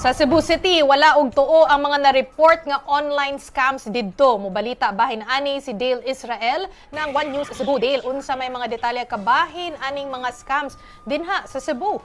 Sa Cebu City, wala og tuo ang mga na-report nga online scams didto. Mobalita bahin ani si Dale Israel ng One News Cebu. Dale, unsa may mga detalye kabahin aning mga scams dinha sa Cebu?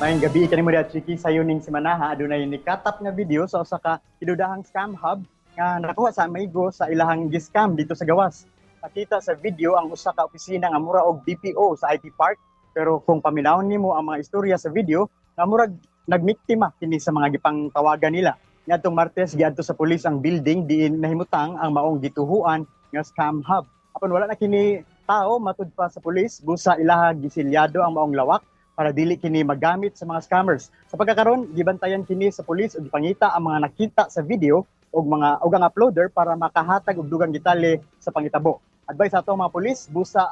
Maayong gabii kanimo diha, Chiki. Sayo ning semanaha, adunay nikatap nga video sa usa ka kinudahang scam hub nga nakuha sa amigo sa ilahang giscam didto sa gawas. Nakita sa video ang usa ka opisina nga mura og BPO sa IT Park, pero kung paminawon nimo ang mga istorya sa video nga murag nagmiktima kini sa mga gipangtawagan nila. Ngadtong Martes, giadto sa pulis ang building diin nahimutang ang maong gituhuan nga scam hub. Apan wala na kini tao matud pa sa pulis, busa ilaha gisilyado ang maong lawak para dili kini magamit sa mga scammers. Sa pagkakaron, gibantayan kini sa pulis ug gipangita ang mga nakita sa video og mga og ang uploader para makahatag og dugang detalye sa pangitabo. Advice sa atong mga pulis, busa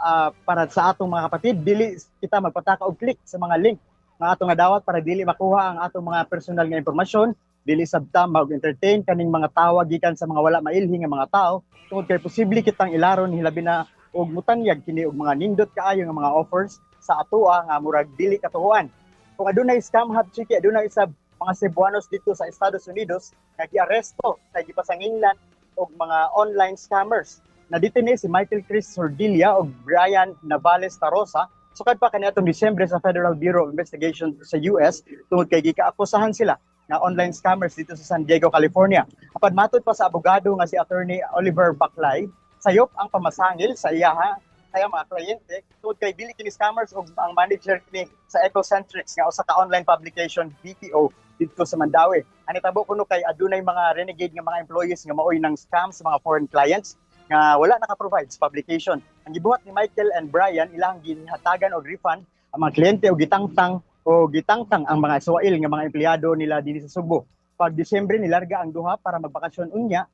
para sa atong mga kapatid, dili kita magpataka og click sa mga link nga atong nadawat para dili makuha ang atong mga personal nga impormasyon, dili sabta mag-entertain kaning mga tawag gikan sa mga wala mailhi nga mga tao tungod kay posible kitang ilaron, hilabi na og mutanyag kini og mga nindot kaayo nga mga offers sa atoa nga murag dili katuohan. Kung adunay scam hub, Chiki, adunay isab mga Cebuanos didto sa Estados Unidos nga giaresto kay gipasanginglan og mga online scammers. Na-detain si Michael Chris Sordilla og Brian Navales Tarosa sukad pa kaniadtong Disyembre sa Federal Bureau of Investigation sa US tungod kay gikaakusahan sila nga online scammers didto sa San Diego, California. Apan matod pa sa abogado nga si Attorney Oliver Baclay, sayop ang pamasangil sa iyaha kaya mga kliyente tungod kay dili kini scammers og ang manager kini sa Ecocentrics nga usa ka online publication BPO didto sa Mandaue. Ang nitabo kuno kay adunay mga renegade nga mga employees nga maoy nang scam sa mga foreign clients nga wala naka-provide sa publication. Ang gibuhat ni Michael and Brian, ilang gihatagan og refund ang mga kliyente o gitangtang ang mga suwail nga mga empleyado nila dinhi sa Sugbo. Pag Disyembre, nilarga ang duha para magbakasyon unya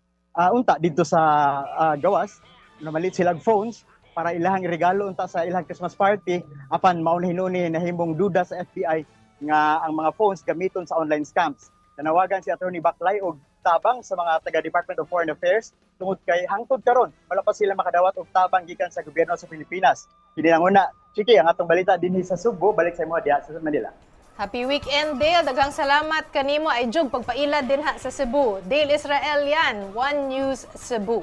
unta didto sa gawas. Namalit sila og phones para ilahang regalo unta sa ilang Christmas party, apan mao na hinuni nahimong duda sa FBI nga ang mga phones gamiton sa online scams. Nanawagan si Attorney Baclay og tabang sa mga taga Department of Foreign Affairs tungod kay hangtod karon wala pa sila makadawat og tabang gikan sa gobyerno sa Pilipinas. Kini lang una, Chiki, ang atong balita dinhi sa Sugbo. Balik sa imo diha sa Manila. Happy weekend, Dale. Daghang salamat kanimo. Ay jug pagpaila dinha sa Cebu. Dale Israel yan, One News Cebu.